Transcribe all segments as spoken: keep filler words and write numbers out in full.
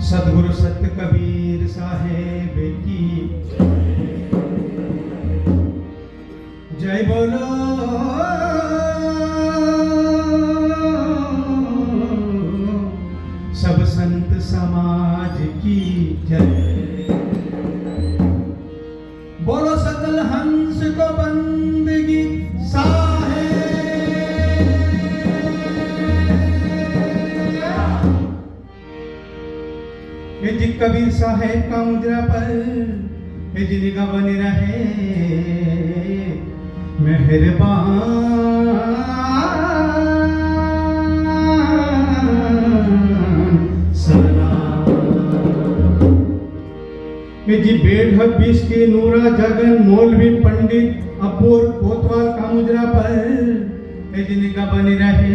सतगुरु संत कबीर साहेब की जय बोलो। सब संत समाज की जय। बोलो सकल हंस को बंदगी साहेब। ए जी कबीर साहेब का मुजरा पर, ए जी निगाह बनी रहे मेहरबान। सलाम। ए जी बेढब बिस्ती नूरा जगन मौलवी पंडित अबोर कोतवाल का मुजरा पर, ए जी निगाह बनी रहे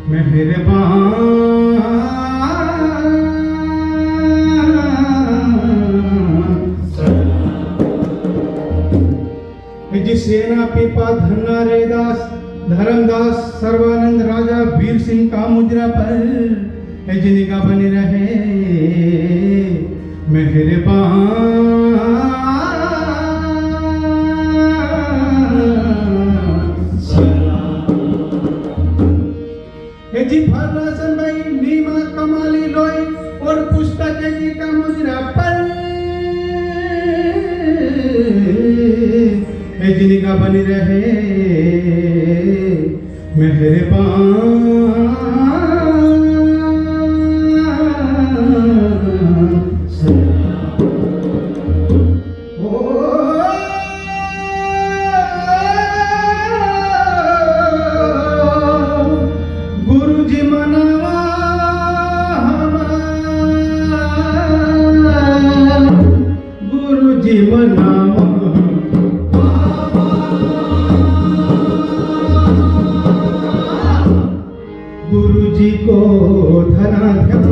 मेहरबान। ए जी सेना पीपा धन्ना रैदास, धर्मदास, सर्वानंद राजा, वीर सिंह का मुजरा पर, ए जी निगाह बनी रहे मेहरबान। सलाम। ए जी फरनासन भाई नीमा कमाली लोई और पुस्तक ए जी का मुजरा पर, ए जी निगाह बनी रहे मेहरबान। गुरुजी मनावा हमारा, गुरुजी मनावा। गुरुजी को धरा ध्यान,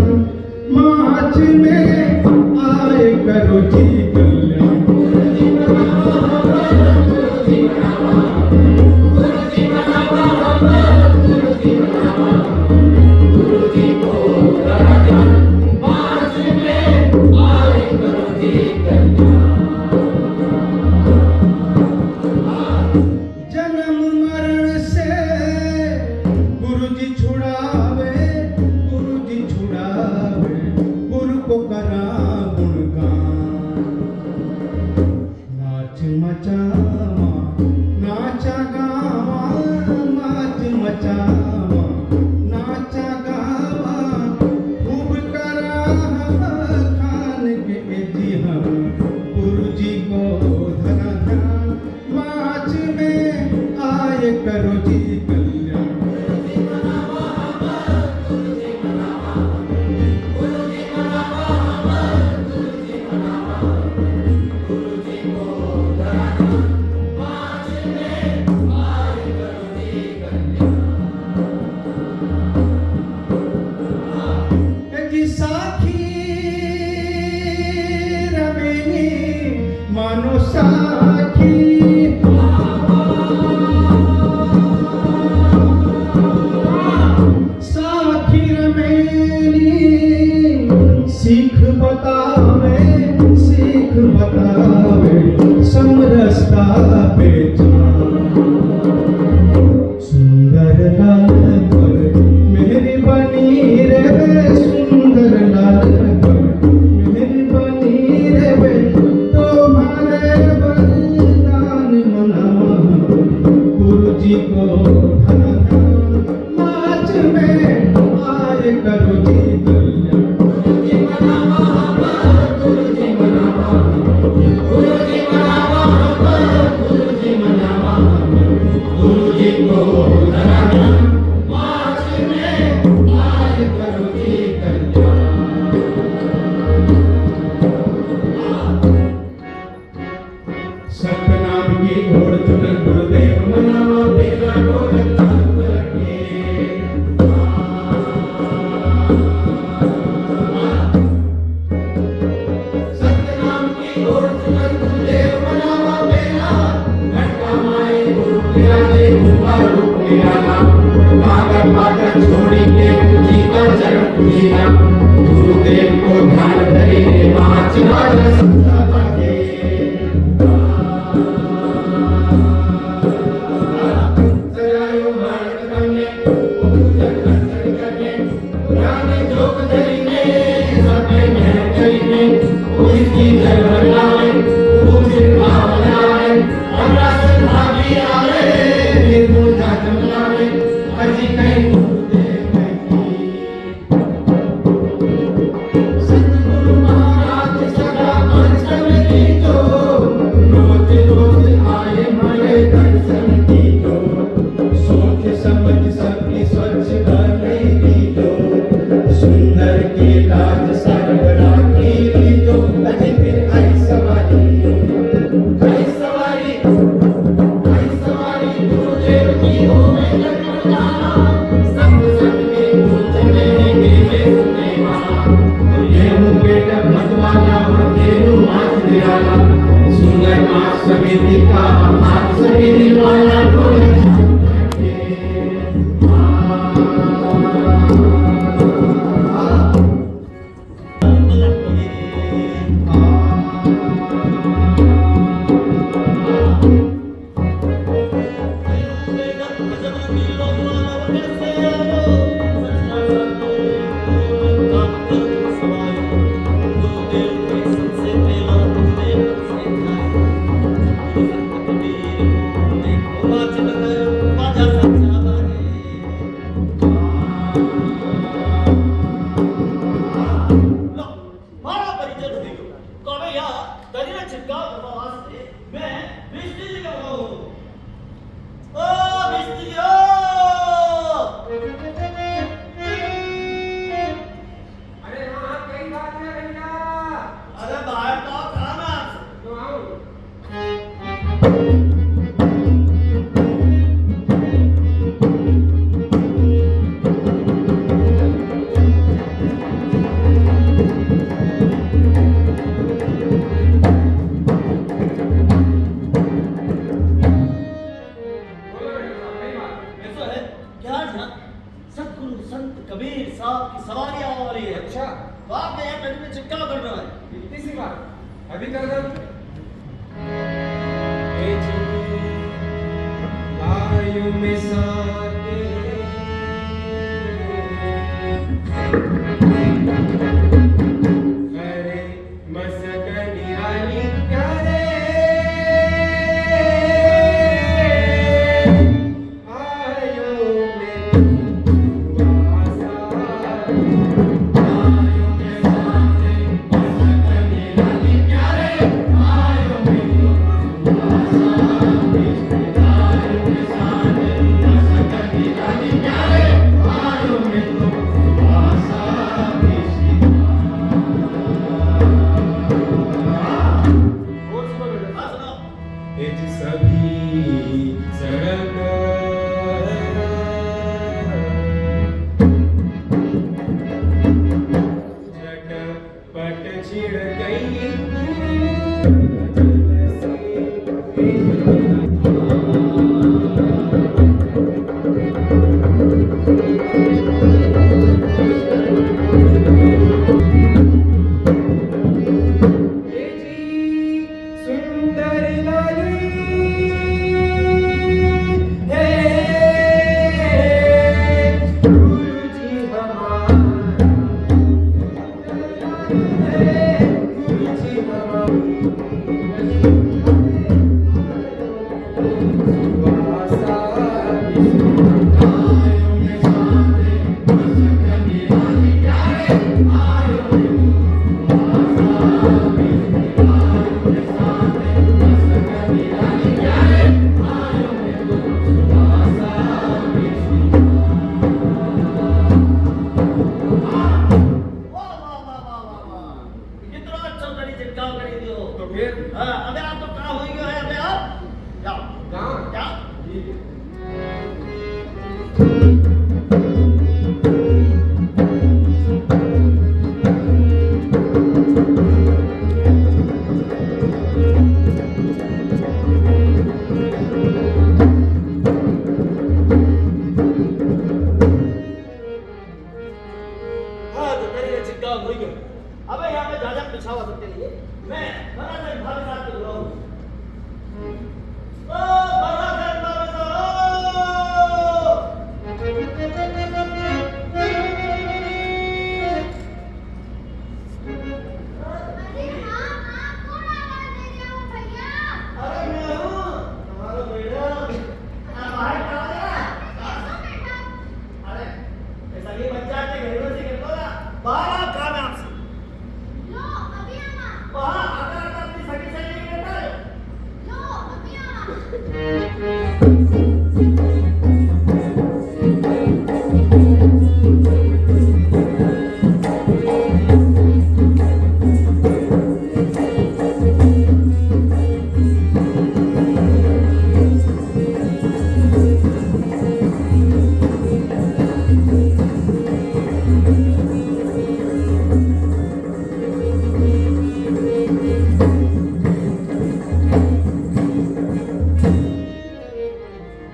माच में आए करो जी कल्याण। जन्म मरण से गुरुजी छुड़ावे, गुरुजी छुड़ावे, गुरु को करा गुणगान। नाच मचावा, नाचा गावा, नाच मचावा, नाचा गावा, खूब करा हम खान के जी हम गुरुजी को धरा ध्यान। माच में आए करो जी कल्याण। जी साखी रमेनी मानो साखी। साखी रमेनी सीख बतावे, सीख बतावे, समरसता पहचान। सुंदर लाल पर मेहरबानी रे, सुंदर लाल पर मेहरबानी रे, तुम्हारे वरदान मनावा, गुरुजी को धरा ध्यान। माच में आए करो जी कल्याण। देव को ध्यान धरी ने नाच राजा संता के। सजायो मार्ग करने, वो पूजन अर्चन करने, ध्यान जोग धरी ने, सब में मेहर करी ने, वो इसकी जय भर लावे, वो सिर भाव लावे, और रासन भागी आवे, निर्मूल जातम लावे, अजी कहीं सतगुरु महाराज सदा दर्शन दीजो, रोज रोज आए मारे दर्शन दीजो। सोच समझ सबकी स्वच्छ कर दीजो। सुंदर के लाज शर्म राखी दीजो। अजी फिर आई सवारी, आई सवारी, आई सवारी गुरुदेव की हो। मारो परिचय तो हुई गयो। तो अबे या तरी रे छिड़काव करवा वास्ते मैं मिस्त्री जी के बुलाऊं। ओ मिस्त्री जी, ओ! अरे हाँ, कई बात है भैया। अरे बाहर तो आओ, काम है आपसे। तो आऊं। बोलो भाई साहब, कई बात है। ऐसा है, क्या ध्यान? सतगुरु संत कबीर साहब की सवारी आवा वाली है। अच्छा। तो आपने यहाँ तरी में छिड़काव करना है। इतनी सी बात, अभी कर दो। ए जी, लायो में साथ। अरे, मसकनी रानी प्यारे। ए जी सभी सड़क झटपट छिड़कई। सुंदर लाली हे गुरुजी हमारा। वाह, वाह, वाह, वाह, वाह, वाह। कितना अच्छा तरी छिड़काव करी दियो। तो फिर? हाँ, अबे आप तो काम हुई गयो है, अबे आप जाओ। जाओ। जाओ। ठीक है। हाँ, तो तरी रे छिड़काव अबे यहाँ पे जाजम बिछावा सबके लिए। मैं भराधन भाभी साहब को बुलाऊं। ओ भराधन भाभी साहब! अरे हाँ, हाँ, कौन आवाज दे रहा हूँ भैया? अरे मैं हूँ, तुम्हारा मैडम। आप बाहर खड़ा हो जरा। कैसा मैडम? अरे, ऐसा नहीं, बच्चा के घर में से निकलो ना। बारह काम है आपसे। लो, अभी आवा। वहाँ आधा आधा अपनी सगी सहेली के लेकर आयो। लो, अभी आवा।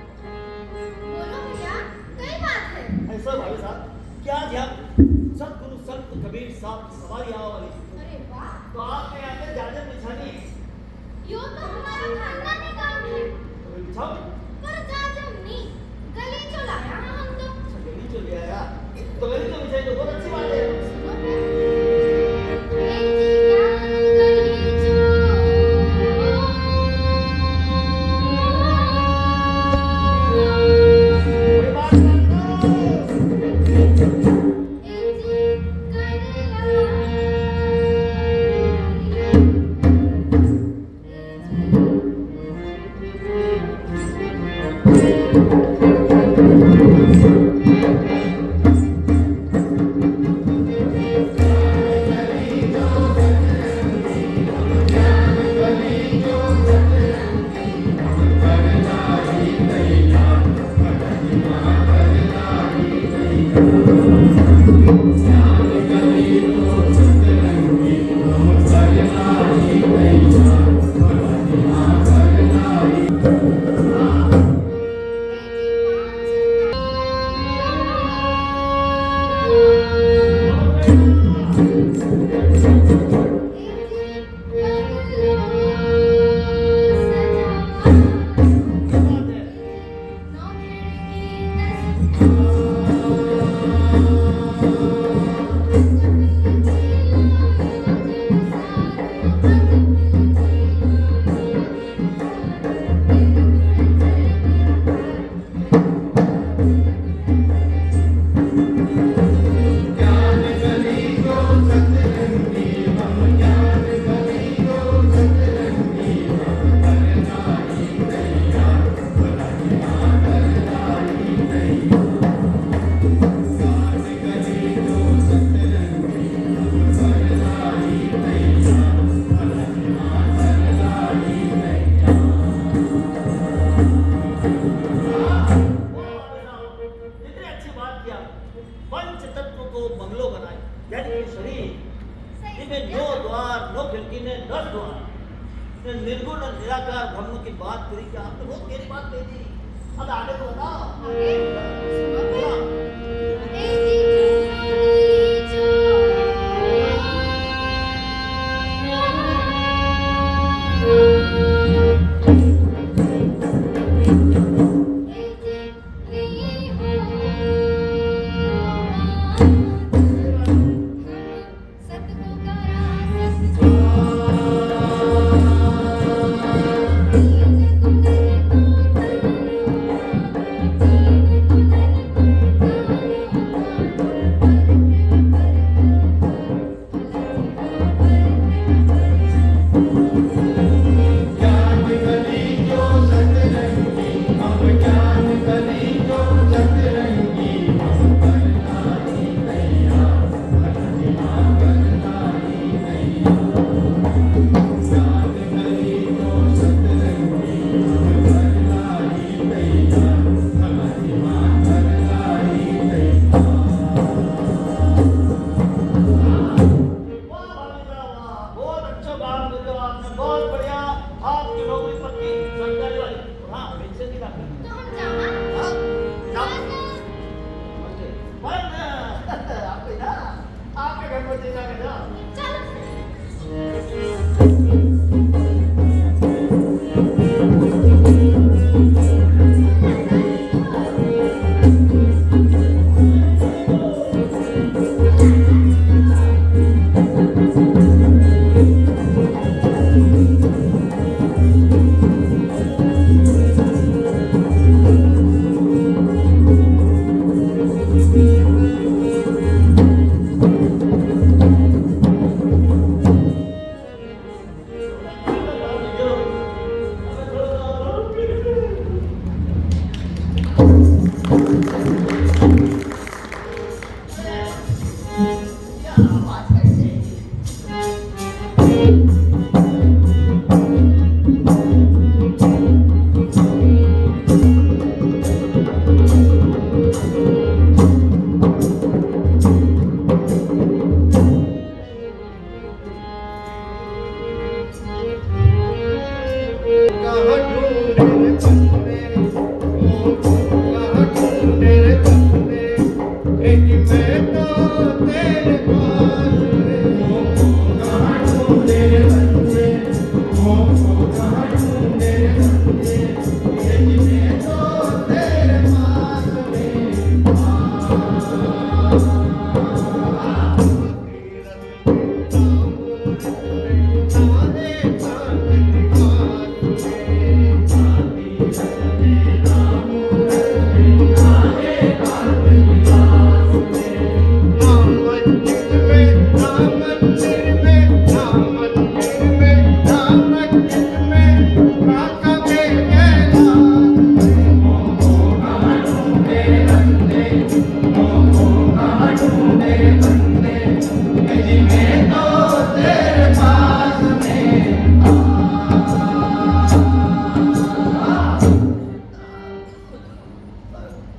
बोलो भैया, कई बात है? ऐसा भाई साहब, क्या ध्यान, सतगुरु संत कबीर साहब की सवारी आवा वाली थी। अरे वाह। तो आपने यहाँ पे जाजम बिछानी है। यो तो हमारा खानदानी काम है। तो फिर बिछाओ। पर जाजम नी, गलीचो लाया हाँ हम तो। अच्छा, गलीचो ले आया। तो गलीचो बिछाई तो बहुत अच्छी बात है। सुनो फिर। ए जी क्या गलीचो। कोई बात नहीं। इतनी अच्छी बात किया, पंच तत्व को बंगलो बनाए, यानी कि शरीर, इनमें नौ द्वार, नौ खिड़की ने दस द्वार, ने निर्गुण और निराकार ब्रह्म की बात करी कि आपने बहुत गहरी बात कह दी। अब आगे तो बताओ। आगे? सुनो फिर।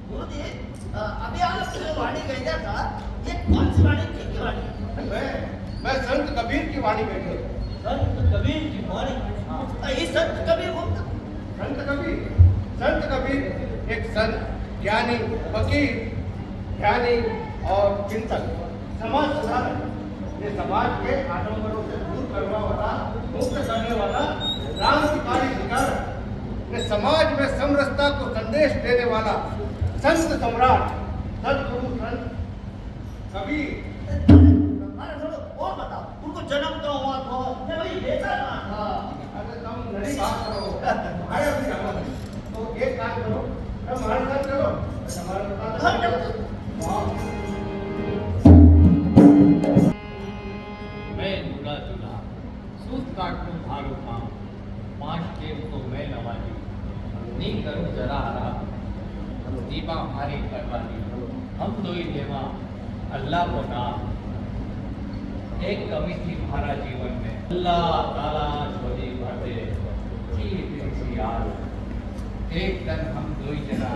गुरुजी, अ, अभी आप जो वाणी कह रहा था, ये कौन सी वाणी, किसकी वाणी? मैं, मैं संत कबीर की वाणी कह रहा था। संत कबीर की वाणी? हाँ। अ, ये संत कबीर कौन था? संत कबीर, संत कबीर एक संत, ज्ञानी, फकीर, ज्ञानी और चिंतक। समाज सुधारक, ने समाज के आडंबरों से दूर करने वाला, मुक्त करने वाला, क्रांतिकारी विचारक, ने समाज में समरसता को संदेश देने वाला संत सम्राट, सदगुरु संत कबीर। अरे थोड़ो और बताओ, उनको जन्म कहाँ हुआ था? ने भाई बेटा कहाँ था? अरे तम नरी बात करो। अरे अभी तो एक काम करो, तम हमारे साथ चलो, हमारे साथ हाँ, चलो। मैं लूला चूल्हा, सूत काटूं भारो काम, पांच टेम को मैं नवाजी, नी करूं जरा आराम, दीवा भारी करवा दी, हम दोई लेवा अल्लाह को नाम। एक कमी थी म्हारा जीवन में, अल्लाह ताला झोली भर दे, की इतनी सी याद। एक दन हम दोई जना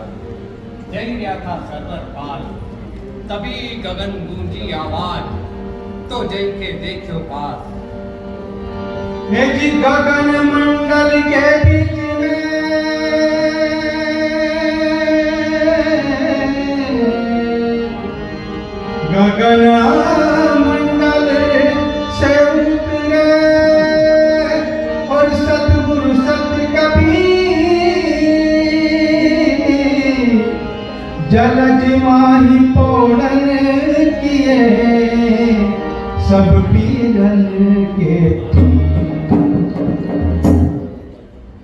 जई रहा था सरवर पाल, तभी गगन गूंजी आवाज, तो जई के देख्यो पास। हे जी गगन मंडल के बीच में, गगन मंडल से उतरे और सतगुरु सत कबीर जलज माही पोड़न किए सब पीरन के।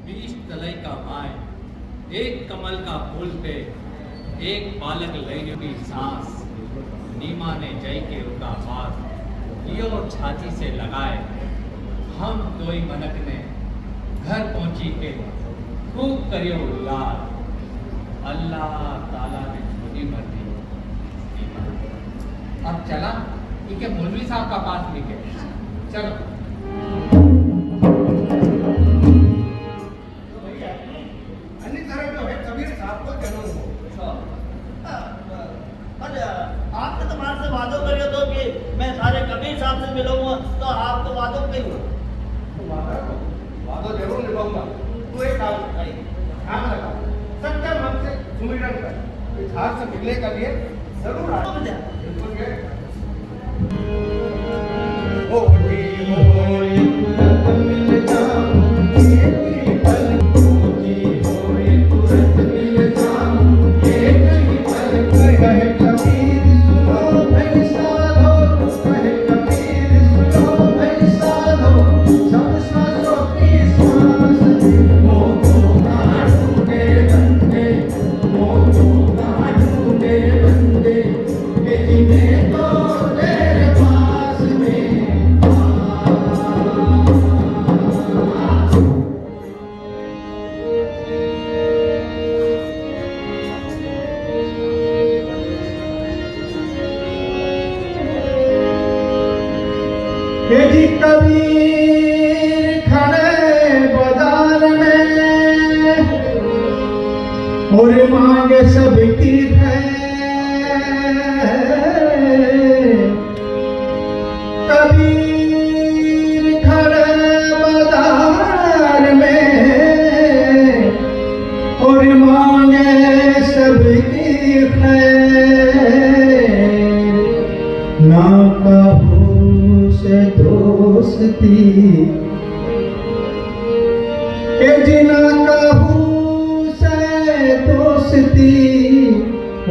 बीस तलई का माय, एक कमल का फूल पे, एक बालक लई री सांस, नीमा ने जई के उका पास लियो छाती से लगाए। हम दोई मनक ने घर पहुंची के खूब करियो उल्लास। अल्लाह ताला ने झोली भर दी। अब चला, इके मौलवी साहब का पास लेके चलो। तो भैया, अन्य तरह जो है कबीर साहब को जन्म हो। अच्छा। पर आपने तो मारे से वादो करियो तो कि मैं थारे कबीर साहब से मिलूंगा, तो आप तो वादो पे ही हो। वादा, वादा जरूर निभाऊंगा। तू एक काम कर, ध्यान रखा, सच्चा मन से सुमिरन कर, इस हाथ से मिलने के लिए जरूर आ। बिल्कुल। हे जी कबीर खड़े बाजार में और मांगे सबकी खैर। कबीर खड़े बाजार में और मांगे सबकी खैर। ना कहू से दोस्ती, ए जी ना कहू से दोस्ती,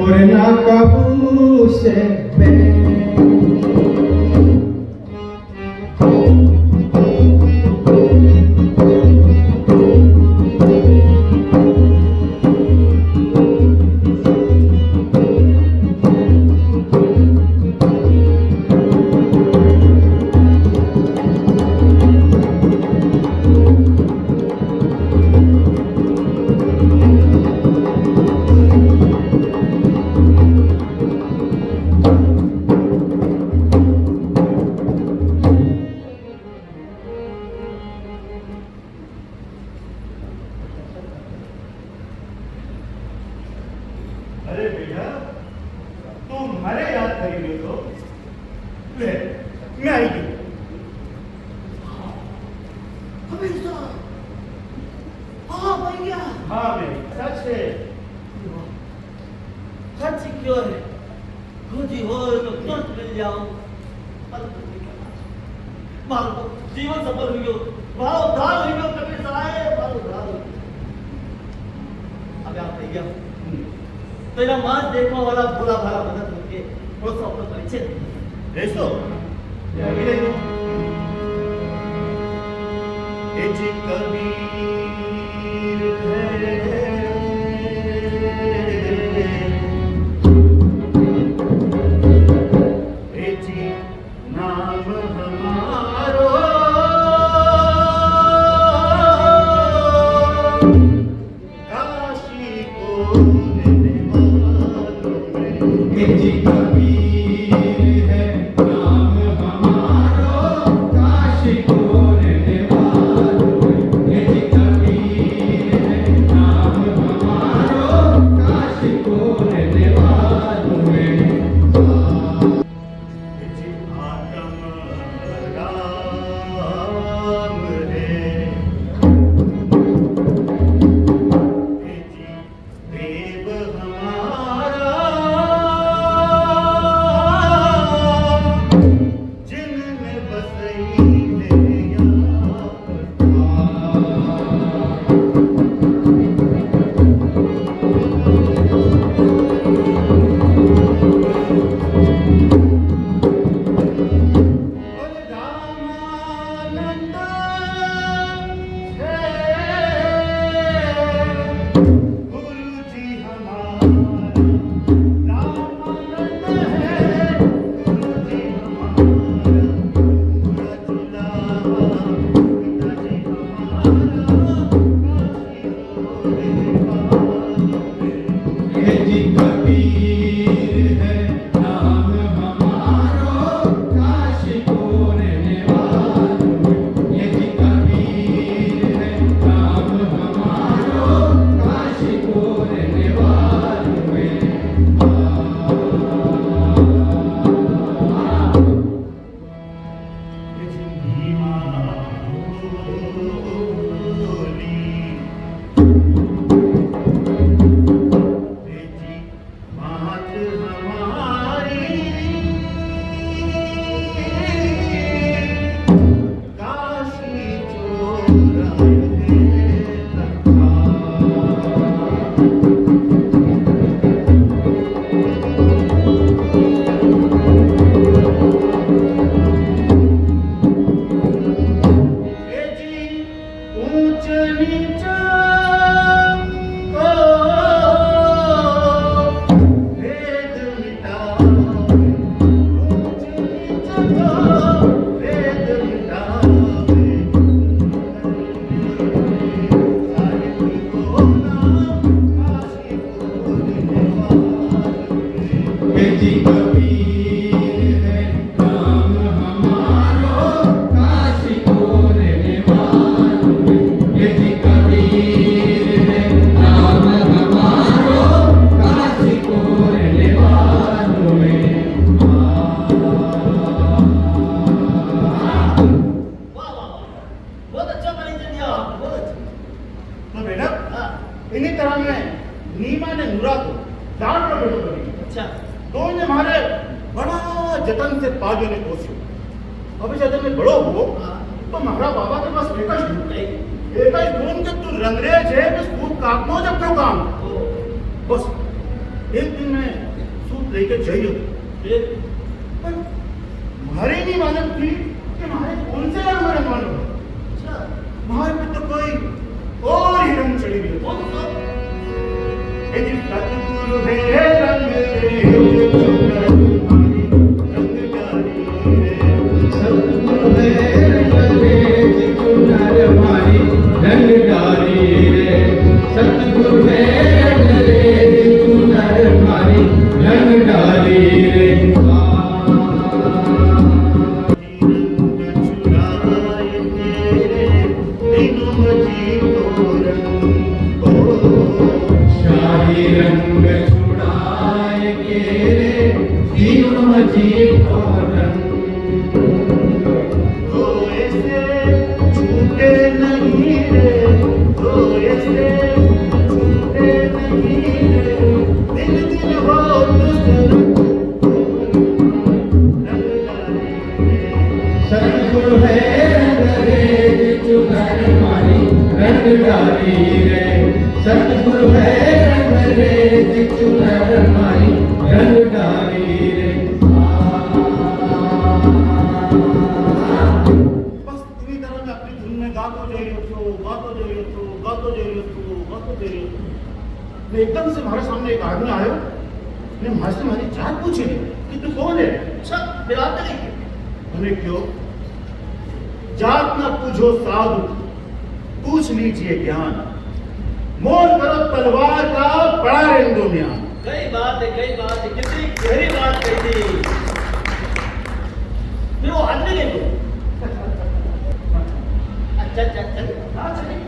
और ना कहू से बैर। अरे बेटा, तू म्हारे याद करी गयो तो? ले, मैं आई गयो। अबे साहब, हाँ भैया। हाँ भाई, सच है। सच क्यों है? खोजी हो तो तुरंत मिल जाओ। मारो तो जीवन सफल हुई गयो, मारो उद्धार हुई गयो, कबीर साहब, मारो उद्धार हुई गयो। अब आप भैया, तेरा मांस देखने वाला भोला भाला भगत होके थोड़ा सा अपना परिचय दीजिए। देखो, ये अभी देखो। ए जी कबीर है। ए जी नाम हमारो काशी को रहने वालों में। ए जी कबीर है नाम हमारो, काशी को रहने वालों में। ए जी कबीर है नाम हमारो, काशी को रहने वालों में। जब मैं बड़ो हो, हाँ। तो म्हारा बाबा के पास एक ही धुन, एक ही धुन के तू रंगरेज है, बस तू काटनो जब क्यों काम। ओ। बस, एक दिन मैं सूत लेके जाइयो। फिर? पर म्हारे नहीं मालूम थी कि म्हारे कौन से रंग में रंगवानो। अच्छा। म्हारे पे तो कोई और ही रंग चढ़ी गयो। कौन सा? ए जी सतगुरु है रंग दे, चुनर मारी रंग डाली रे। सतगुरु है रंग दे, चुनर मारी रंग डाली रे। सतगुरु है रंग दे, चुनर मारी रंग डाली रे। शाही रंग छुड़ाए के रे, दीन मजी को रंग। धोए से छूटे नहीं रे, धोए से छूटे नहीं रे, दिन दिन हो दूसरा। सतगुरु है रंगरेज चुनर मारी रंग डाली रे। सतगुरु है रंगरेज चुनर मारी रंग डाली रे। बस इन्हीं तरह मैं अपनी धुन में गातो जा रही थो, गातो जा रही थो, गातो जा रही थो, गातो जा रही थो। ने एकदम से म्हारे सामने एक आदमी आयो, ने म्हारे से म्हारी जात पूछी कि तू कौन है? अच्छा, मेरा हाथ नहीं है। मैंने क्यों? जात ना पूछो साधु, पूछ लीजिए ज्ञान। मोल करो तलवार का, पड़ा रहने दो म्यान। कई बात है, कई बात है, कितनी गहरी बात कही थी। फिर वो आदमी नहीं को। अच्छा, अच्छा, चल। हाँ, चलिए।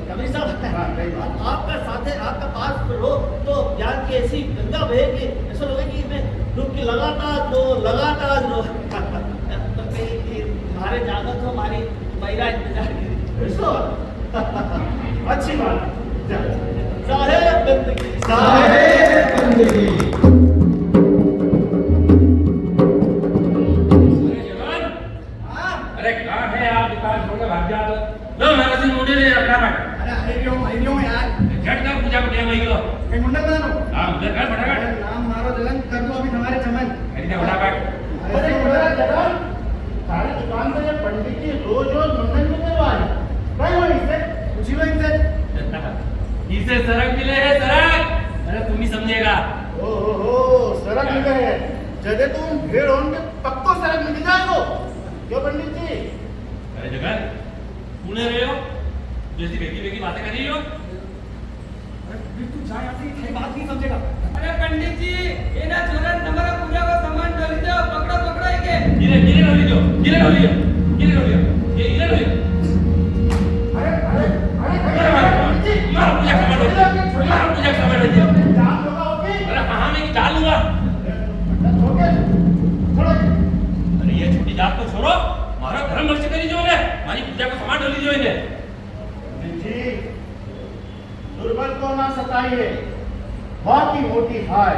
कबीर साहब, हाँ, सही बात। आपका साथ है, आपका पास रहो, तो ज्ञान की ऐसी गंगा बहे कि ऐसा लगे कि मैं डुबकी लगाता रो, लगाता रो। तो कहीं कि म्हारे जागो तो म्हारी बैरा इंतजार करी। ऐसा? अच्छी बात है। जा। साहेब बंदगी। साहेब बंदगी। हाँ। अरे, कहाँ है आप? दुकान छोड़ के भाग जा तो। लो, मारा से मुंडे ले जा, फटाफट। अरे, आई रियो, आई रियो यार। झट कर, पूजा को टाइम हो गयो। कई मुंडन बनानो? हाँ, मुंडन कर, फटाफट। अरे, नाम मारो जलन, कर दो अभी तुम्हारे चमन। अरे, जा, फटाफट। अरे, मुंडन जलन, थारी दुकान पे ये पंडित जी रोज रोज मुंडन क्यों करवा रहे? कई हो इसे? पूछी लो इनसे। इसे सरग मिले है, सरग। अरे, तुम ही समझेगा। ओ हो हो, सरग मिले है। जदे तुम भेड़ होन के पक्को सरग मिल जाएगो। क्यों पंडित जी? अरे जगन, सुने रहे हो? जैसी बेटी बेटी बातें कर रही हो। अरे, बिल्कुल जा यहाँ से, ये बात नहीं समझेगा। अरे पंडित जी, ये ना छोरा ने हमारा पूजा का सामान डाली दो, पकड़ो, पकड़ो इके। धीरे, धीरे डाली दो, धीरे डाली दो, धीरे डाली दो, ये धीरे डाली दो। अरे, अरे, अरे, अरे, मारो, मारो, मारो, पूजा का सामान डाली दो, मारो, पूजा का सामान डाली दो। जान लोगा होगी। अरे हाँ, हाँ, मैं डालूंगा। अरे ये छोटी जात को छोड़ो, मारा धर्म भ्रष्ट करी जो ने, मारी पूजा को सामान डाली जो ने। जी, दुर्बल को ना सताइए, बाकी मोटी हाय,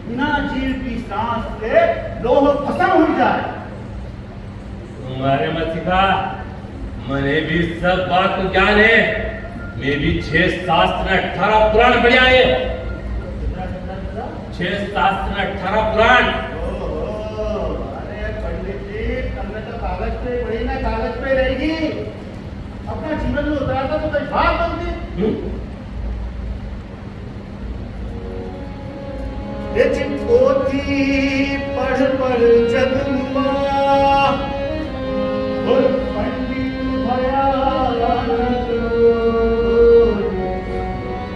बिना जीव की सांस से लोह भस्म हो जाए। तुम्हारे मत सिखा, मने भी सब बात को ज्ञान है। मैं भी छह शास्त्र ने अठारह पुराण पढ़िया है। छह शास्त्र ने अठारह पुराण। ओहो, अरे पंडित जी, तुमने तो कागज पे पढ़ी ना, कागज पे रहेगी। अपना जीवन में उतारता तो कोई बात बनती। हम्म। हिच पोथी पढ़ पढ़ जग मुआ, और पंडित भया अनंत।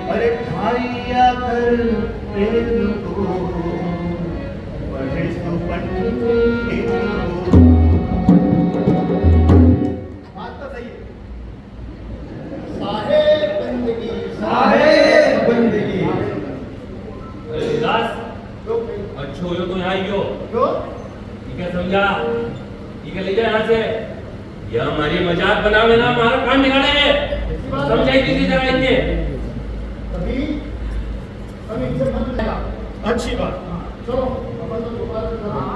अरे ठाई आखर प्रेम को, पढ़े सो पंडित को। बात तो सही है। साहेब बंदगी, साहेब बंदगी। अरे दास, क्यों? अच्छो हो तो यहाँ आई गयो। क्यों? ये क्या समझा? ये क्या ले जा यहाँ से? ये हमारी मजाक बनावे ना, हमारा काम बिगाड़े है। ऐसी बात समझाई नहीं। दीजिए जरा इनके। कभी, कभी इनसे मत मिलेगा। अच्छी बात। हाँ, चलो, अपन तो दोबारा से हाँ।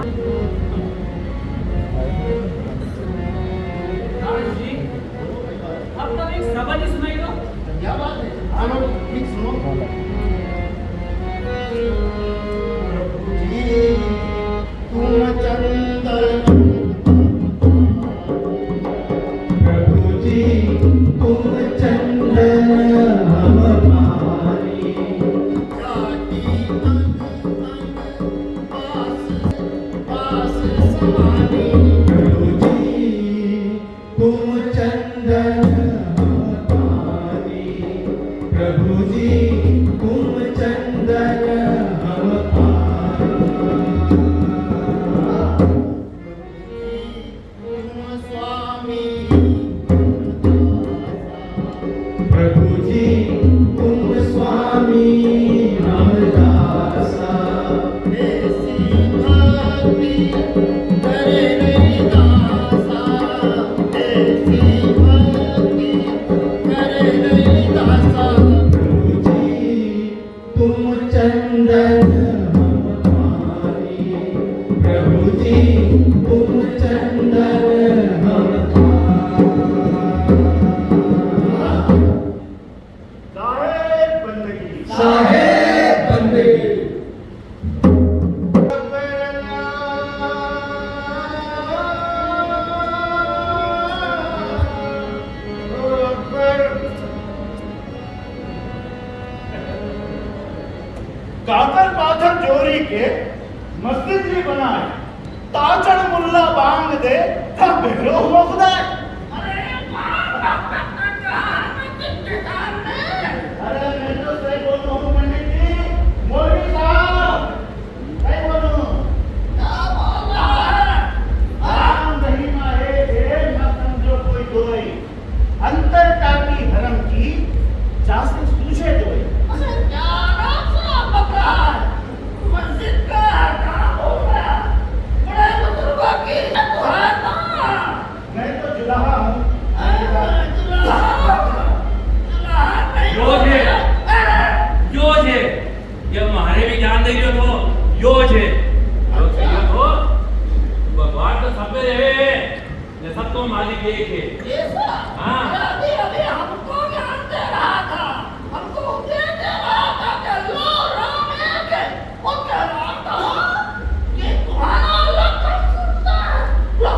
मस्जिद भी बनाए, ताचण मुल्ला बांग दे, था भेरो हुआ खुदा। अरे, बाप, बाप, बाप, बाप, बाप, बाप, अरे, मैं तो सही बोल रहा हूँ, पंडित जी, मौलवी साहब, सही बोल रहा हूँ। क्या बोल रहा है? राम रहीमा एक है, मत समझो कोई दोई। अंतर टाटी धर्म की, जासे सूझे दोई। अरे, क्या नाम सुना बकरा है? मस्जिद का क्या होगा? बड़े बुजुर्गों की दुआ ना। मैं तो जुलाहा हूँ। हाँ, जुलाहा, जुलाहा नहीं यो होता। जे, यो जे, ये म्हारे भी ज्ञान दे रह्यो थो, यो जे। यो जे यो थो, भगवान तो सब में रहे, ये सब तो मालिक एक है। ऐसा? हाँ। अभी, अभी हमको ज्ञान दे रहा था, हमको उपदेश दे रहा था कि लो, राम एक है। वो कह रहा था कि तुम्हारा अलग कौन सुनता है? लो,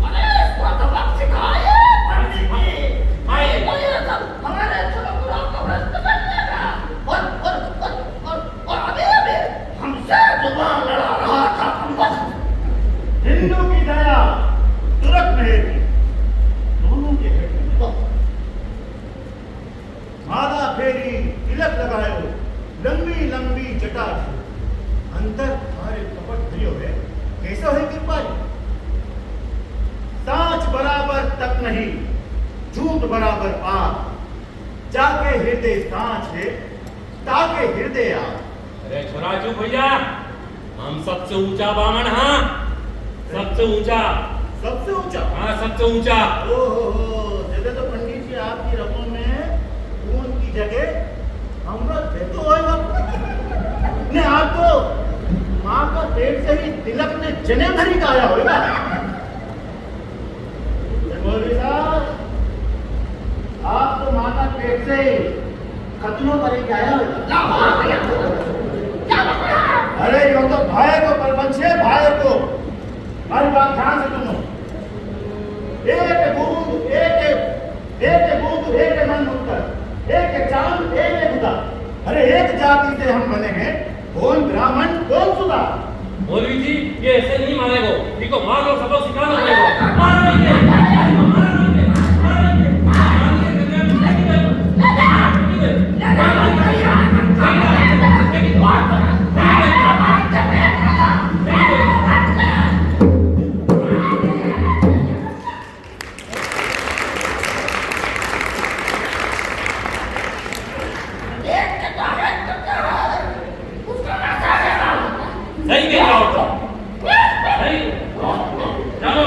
अरे, इसको सबक सिखाइए, पंडित जी। आइए। ये तो ये सब हमारे चुलबुलों को भ्रष्ट कर देगा। और, और, और, और, और अभी, अभी हमसे जुबान लड़ा रहा था, हम बस। हिंदू की दया, तुरक मेहर की, दोनों के हेठ में तो माला फेरी, तिलक लगायो, लंबी लंबी जटा थी। अंदर थारे कपट भरियो है, कैसा है कृपालु? सांच बराबर तक नहीं, झूठ बराबर पाप। जाके हृदय सांच है, ताके हृदय आप। अरे छोरा चुप भैया, हम सबसे ऊंचा बामण हाँ, सबसे ऊंचा। सबसे ऊंचा? हाँ, सबसे ऊंचा। ओहो हो, जदे तो पंडित जी आपकी रगों में खून की जगह अमृत बहतो होएगा। ने आप तो माँ का पेट से ही तिलक ने जने भरी का आया होएगा। मौलवी साहब, आप तो माँ का पेट से खतनो करे के आया हो। क्या बात है? क्या बात है? अरे, यो तो भाई को परपंच है, भाई को। हमारी बात ध्यान से सुनो। एक बूंद, एक, एक बूंद, एक मन उत्तर, एक चांद, एक उदा। अरे, एक जाति से हम बने हैं, कौन ब्राह्मण, कौन सुदार? मौलवी जी, ये ऐसे नहीं मानेगो। इनको मार और सबक सिखाना पड़ेगा। मारो इनके, मारो इनके, मारो इनके, मारो इनके। सही कह रहा हो। सही। चलो,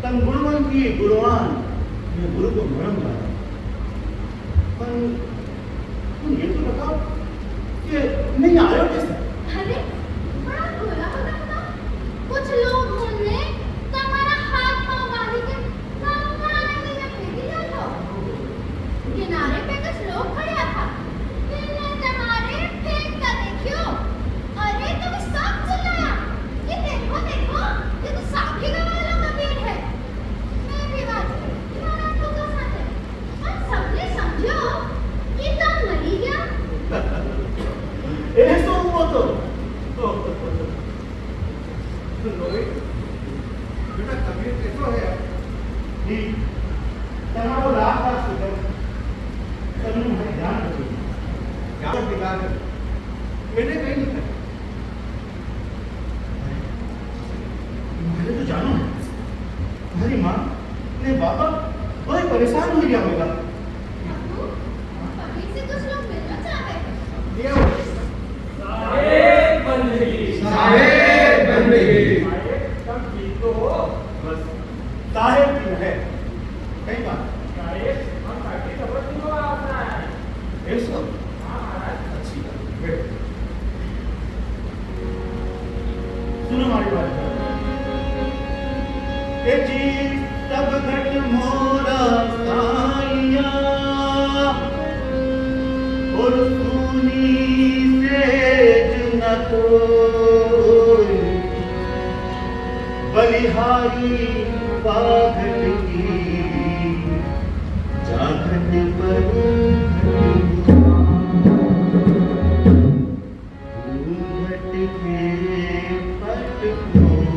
तन गुणवंती गुणवान, ये गुरु को मरम जाना। पण तुम ये तो बताओ कि नहीं आयो कैसे? अरे, बड़ा भोला होता था। कुछ लोग होंगे, तुम्हारा हाथ पाँव बांध के गंगा नदी में फेंक दिया था। किनारे पे कुछ लोग खड़े था, इनने तुम्हारे फेंक कर देखियो। अरे, तुम सब चिल्लाया कि देखो, देखो, ये तो साथी गवाह वाला कबीर है। मैं भी बात करूं, तुम्हारा तो कैसा है? पर सबने समझो कि तुम मरी गया। ऐसो हुआ तो। तो रोहित, बेटा, तबीयत कैसो है? जी, तनाव रात रात सुधर, तनु भाई ध्यान रखिए। क्या बिगाड़ है? मैंने कहीं नहीं कहा। म्हारे तो जानो है, म्हारी माँ ने बाबा कोई परेशान हो गया होगा। अबू, अभी से कुछ लोग मिलना चाहते हैं। साहेब बंदगी। साहेब बंदगी। साहेब, तुम ठीक तो हो? बस, साहेब जी है। कई बात? साहेब, हम साथी खबर सुनो आपका। ऐसा? हाँ, महाराज। अच्छी बात। बैठो। सुनो हमारी बात। ए जी, सब घट मोरा साइया, और सूनी सेज न कोई, बलिहारी बाघट की, जाघट पर घट घूंघट के पट खोल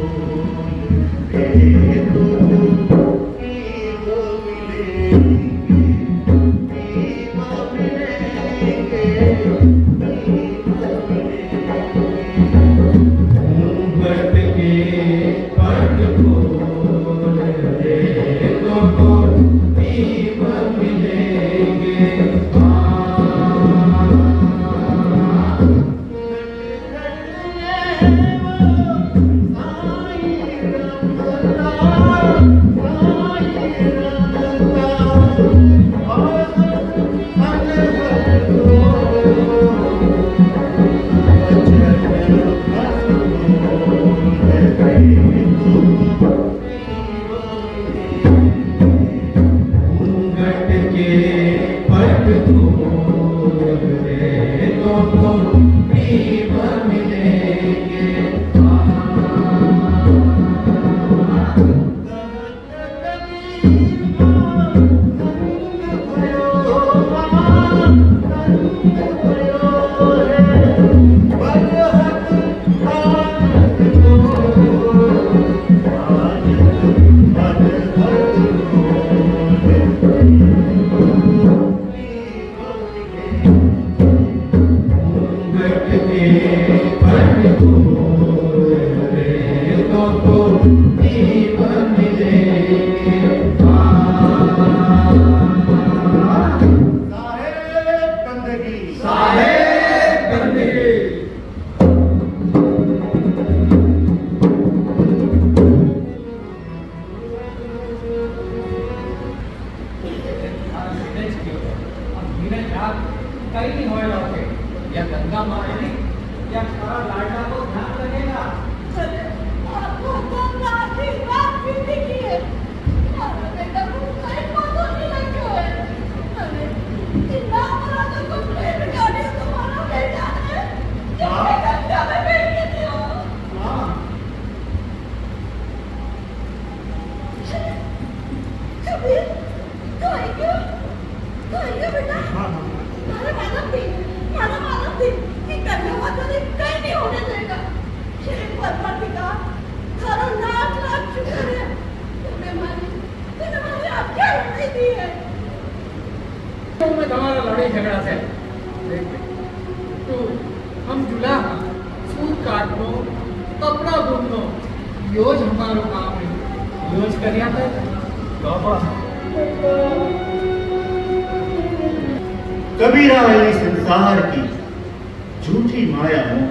दे तो। साहेब बंदगी। साहेब बंदगी। अब धीरे जात कई नहीं होएगा ओके। या गंगा मारेगी, या सारा लाडला को ध्यान लगेगा। अरे, आपको तो आशीर्वाद भी नहीं किए। मारा बेटा को कई पतो नहीं लग्यो है। अरे, इतना बड़ा तो कुछ नहीं बिगाड़े तुम्हारा बेटा ने। हाँ। कैसे गंगा में फेंक दियो? हाँ। अरे, कबीर, तो आई गयो? तो आई गयो बेटा? हाँ, हाँ। मारा मालम थी, मारा मालम थी कि गंगा माता ने कई नहीं होने देगा। हे परमात्मा, थारा लाख लाख शुक्र है। तूने मारी, तूने मारी आज्ञा नहीं दी है। तो मैं तुम्हारा लड़ाई झगड़ा से तो हम जुला, सूत काटनो, कपड़ा बुननो, योज हमारो काम है, योज करिया कर। बाबा। कबीरा, ये संसार की झूठी माया मोह,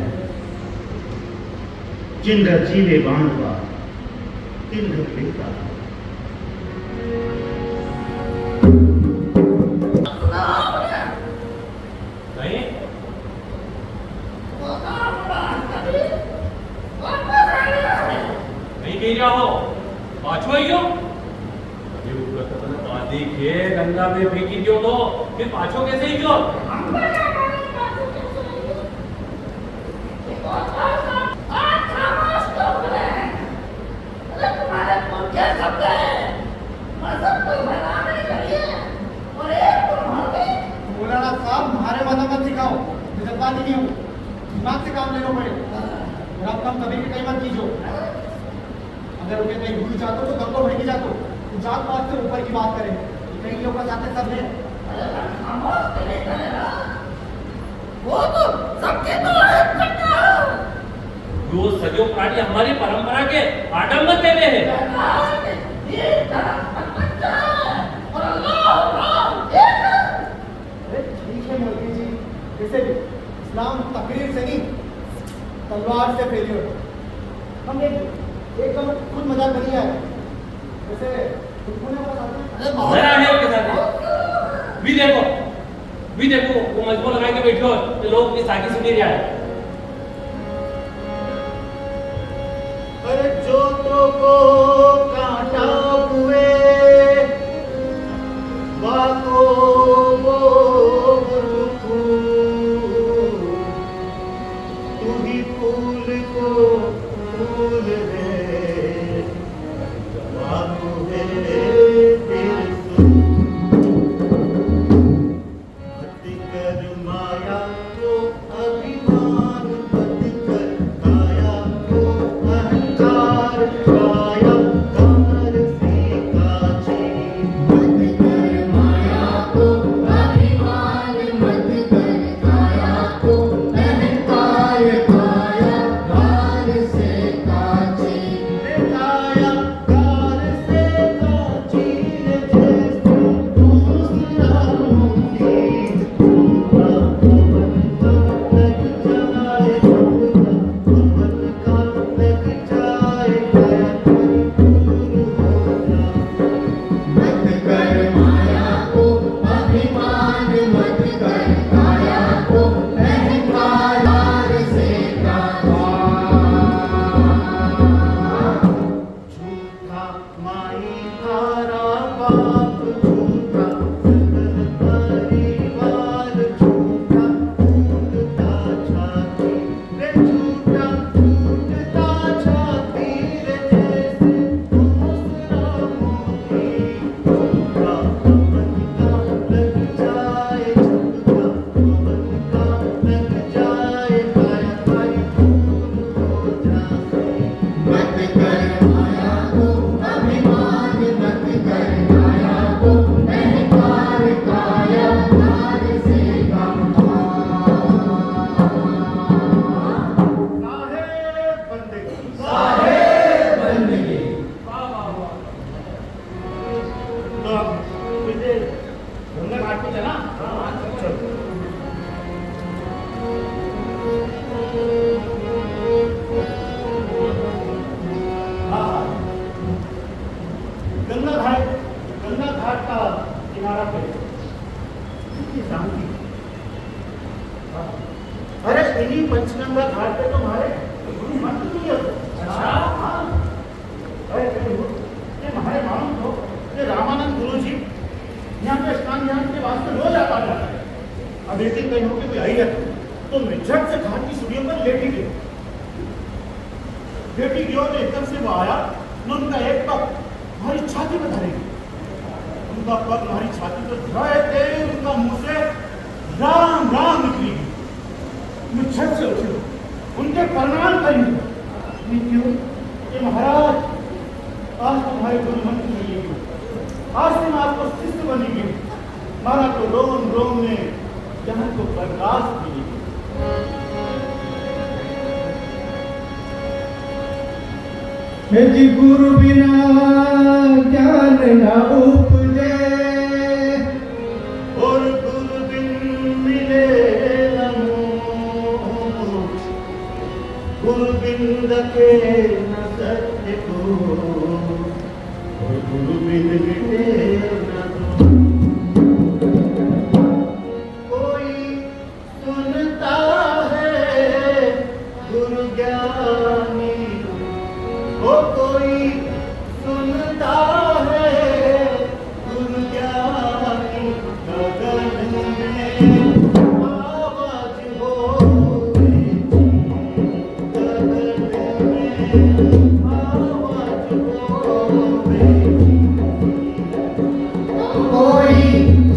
जिनका जीवे बांधवा, कहीं? कहीं कह रहा हो? पाछो आई हो? अरे, वो तो तने पादी के गंगा में फेंकी दियो तो फिर पाछो कैसे ही गयो? अरे तुम्हारे पुरखे सब गए, मजहब तो फैलाने के लिए, और एक तुम हो गए। मौलाना साहब, म्हारे वादा मत सिखाओ, मैं जज्बाती नहीं हूँ। दिमाग से काम लेना पड़े। और आप काम कभी भी कहीं मत कीजिए। अगर उन्हें कहीं भूल जातो तो गंगो भड़की जातो। जात पात से ऊपर की बात करें, कई लोग का साथ सब है। अरे पर खामोश तो नहीं करेगा। वो तो सबके तो हेल्प करता है। यो सजो प्राणी हमारी परंपरा के आडंबर देवे है। ये धर्म पर बच्चा है और अल्लाह राम एक है। अरे ठीक है मौलवी जी, वैसे भी इस्लाम तकरीर से नहीं, तलवार से फैलियो है। हम एक, एक तो खुद मजाक बनी आए। वैसे तुमको ना पता था? अरे बहुत जरा नहीं आपके साथ। भी देखो, भी देखो, वो मजबूर लगा के बैठो, तो लोग भी साकी सुनी रहा है। अरे जोतो को कांटा हुए, बाको वो दुखू, तू ही फूल को फूल है, बाको है तेरे मत कर माया को अभिमान, मत कर काया को अहंकार, काया कार से काची। मत कर माया को अभिमान, मत कर काया को अहंकार, काया कार से काची। काया झूठा माई थारा बाप झूठा, सकल परिवार झूठा, टूटता छाती रे झूठा, टूटता छाती रे जैसे दूसरा मोती। साहेब बंदगी। साहेब बंदगी। वाह, वाह, वाह। तो अब मुझे गंगा घाट पे चला? हाँ, चलो। हाँ, गंगा घाट, गंगा घाट का किनारा पे कितनी शांति। हाँ। अरे, इन्हीं पंचगंगा घाट पे तो हमारे गुरु मंत्र भी है। अच्छा। हाँ। अरे, अरे, वो, ये हमारे मालूम तो, ये रामानंद गुरु जी यहाँ पे स्नान ध्यान के वास्ते रोज आता जाता है। अब एक दिन कहीं होके कोई आई है, तो मैं झट से घाट की सीढ़ियों पर लेटी गयो। लेटी गयो तो एकदम से वो आया, न उनका एक पग हमारी छाती पर धरे। उनका पग हमारी छाती पर धरा है, ते उनका मुंह से राम, राम निकली। मैं झट से उठ्यो, उनके प्रणाम करी। मैं क्यों? कि महाराज, आज तुम्हारे गुरु मंत्र मिली गयो, आज से मैं आपको शिष्य बनी गयो। मारा तो रोम रोम में ज्ञान को प्रकाश मिली गयो। हे जी गुरु बिना ज्ञान ना उपजे, और गुरु बिन मिले न मोक्ष। गुरु बिन रखे न सत्य को, और गुरु बिन मिटे न तो। कोई सुनता है गुरु ज्ञानी, ओ कोई सुनता है गुरु ज्ञानी, गगन में आवाज होवे, गगन में आवाज होवे। कोई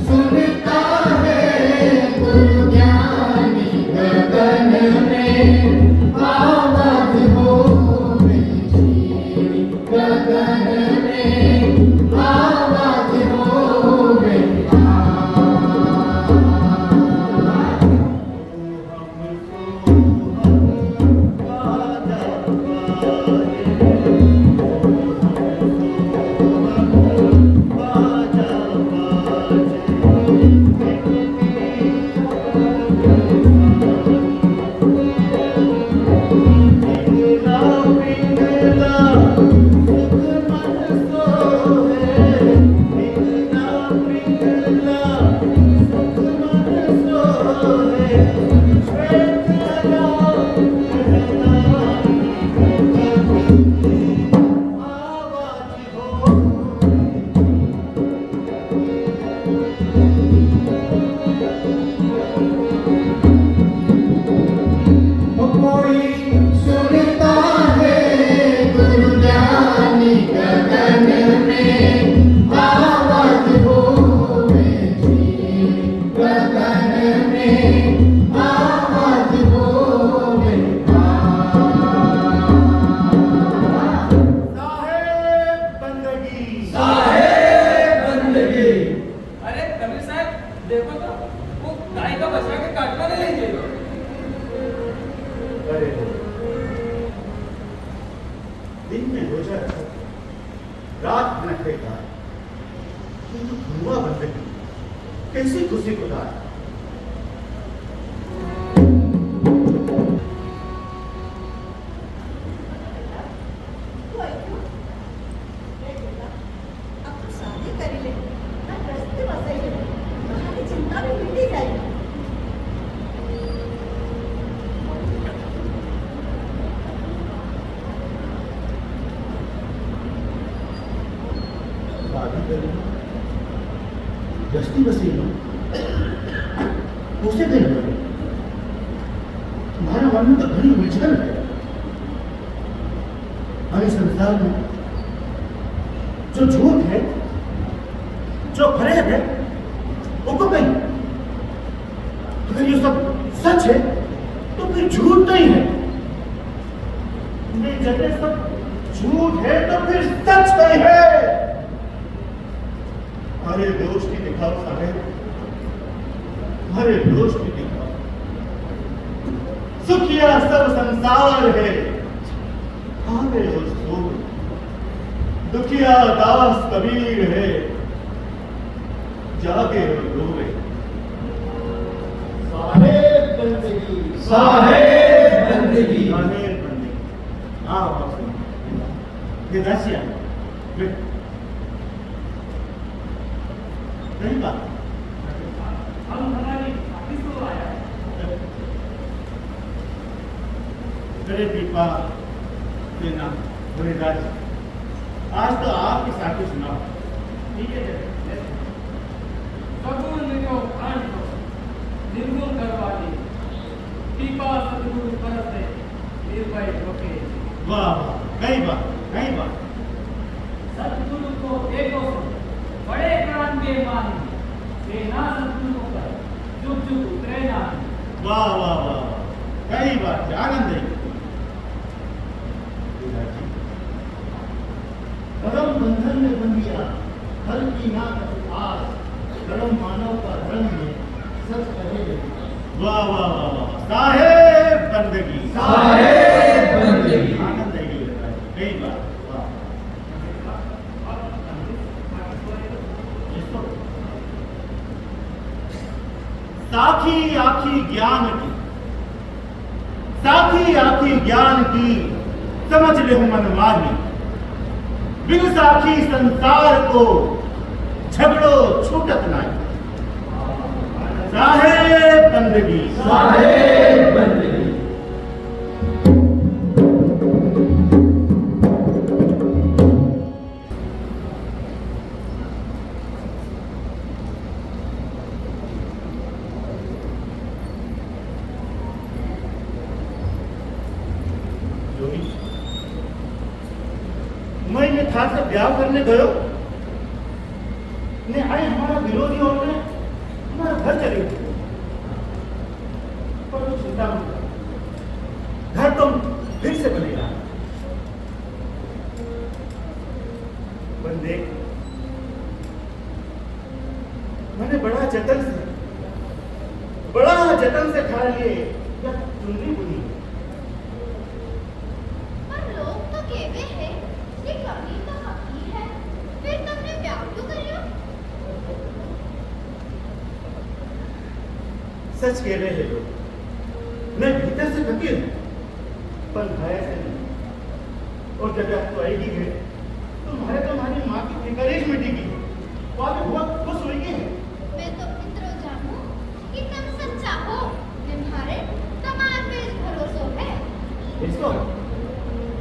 सुनता है गुरु ज्ञानी, गगन में आवाज होवे जी, गगन में आवाज होवे। कोई सुनता है गुरु ज्ञानी, गगन में आवाज होवे जी, गगन में आवाज होवे। साहेब बंदगी। साहेब बंदगी। अरे कबीर साहब, देखो तो, वो गाय का बछड़ा के काटवा ने ले गए। अरे, दिन में रोजा रखो, रात में नखरे का, ये तो धुआं बंदगी, कैसी खुशी खुदा है। अब तो शादी करी ले, ना गृहस्थी बसाई ले, तुम्हारी चिंता भी मिटी जाएगी। शादी करी, गृहस्थी बसाई लो, उसे कहीं करो। तुम्हारे मन में तो घणी उलझन है। अरे संसार में जो झूठ है, जो फरेब है, वो को कहीं। अगर ये सब सच है, तो फिर झूठ नहीं है। नहीं, जब ये सब झूठ है, तो फिर सच नहीं है। अरे रोशनी दिखाओ साहेब, अरे रोशनी दिखाओ। सुखिया सब संसार है, आवे और सोवे। दुखिया दास कबीर है, जागे और रोवे। साहेब बंदगी, साहेब बंदगी, साहेब बंदगी। आओ, आओ, सुनो। ये दासिया, बैठ। कई बात? हम हमारी शादी से आया है। अरे दीपा, ये ना, बोले दास, आज तो आपकी साखी सुनाओ। ठीक है, जय। सगुण मिटो प्राण को, निर्गुण करवा दे। कृपा सतगुरु परस दे, निर्भय होके। वाह, वाह, कई बात, कई बात। सतगुरु को देखो सब, बड़े प्राण के माने, सेना सतगुरु पर, जुग जुग उतरे नाम। वाह, वाह, वाह, वाह। कई बात है, आनंद है। धर्म बंधन में बंधिया, धर्म की ना कछु आस, धर्म मानव का धर्म में, सच कहे रविदास। वाह, वाह, वाह, वाह, वाह। साहेब बंदगी। साहेब बंदगी। आनंद है ये, कई बात। वाह। साखी आखी ज्ञान की, साखी आखी ज्ञान की, समझ ले मन माही, बिन साखी संसार को झगड़ो छूटत नाही। साहेब बंदगी। साहेब बंदगी। जोगी, मैं ये थार से ब्याह करने गयो, ने आई हमारा विरोधी और ने हमारा घर चले गए। पर तू चिंता मत कर, घर तो फिर से बनेगा। बंदे, मैंने बड़ा जतन से, बड़ा जतन से थारे लिए या चुनरी बुनी। पर लोग तो केवे है कि कबीर तो फकीर है, फिर तमने ब्याह क्यों करियो? सच केवे है लोग, मैं भीतर से फकीर हूँ, पर भाया से नहीं। और जब याद तो आएगी है, तो म्हारे तो म्हारी माँ की फिकर ही मिटी गई। वो अभी बहुत खुश हुई है। मैं तो इतरो जानू कि तम सच्चा हो, ने म्हारे तमार पे भरोसो है। इसको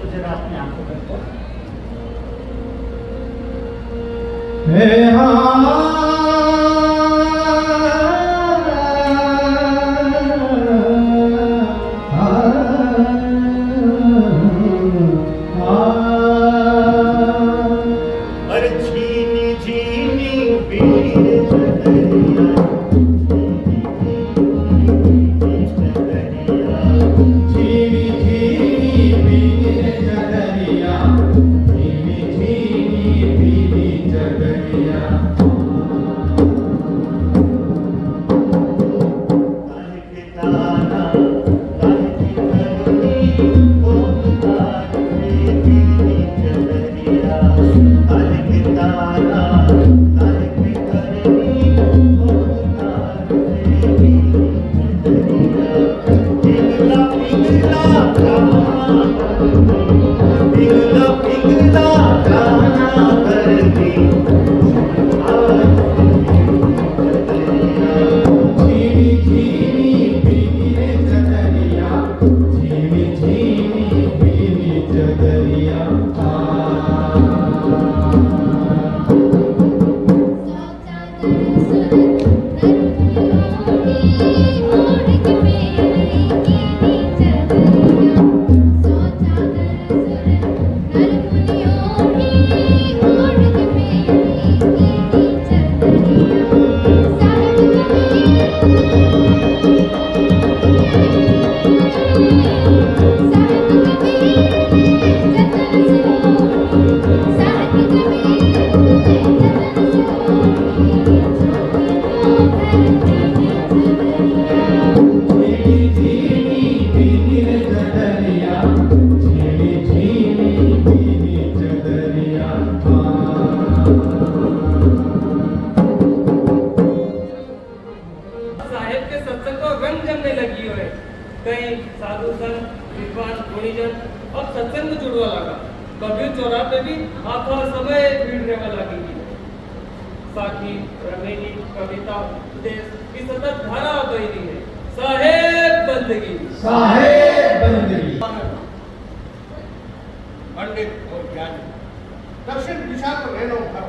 तो जरा अपनी आंखों पर तो। हे हाँ। अरे झीनी झीनी बीड़ी चदरिया, झीनी झीनी बीड़ी चदरिया, झीनी झीनी बीड़ी चदरिया, झीनी झीनी बीड़ी चदरिया। साहेब के सत्संग को रंग जमने लगी हुए। कई साधु संत, विद्वान, गुणीजन अब सत्संग में जुड़वा लगा। कबीर चौरा पे भी हाथों समय भीड़ रहवा लगी थी। साखी, रंगेली, कविता, उपदेश की सतत धारा बही रही है। साहेब बंदगी। साहेब बंदगी। पंडित और ज्ञानी, दक्षिण दिशा को रहनो घर,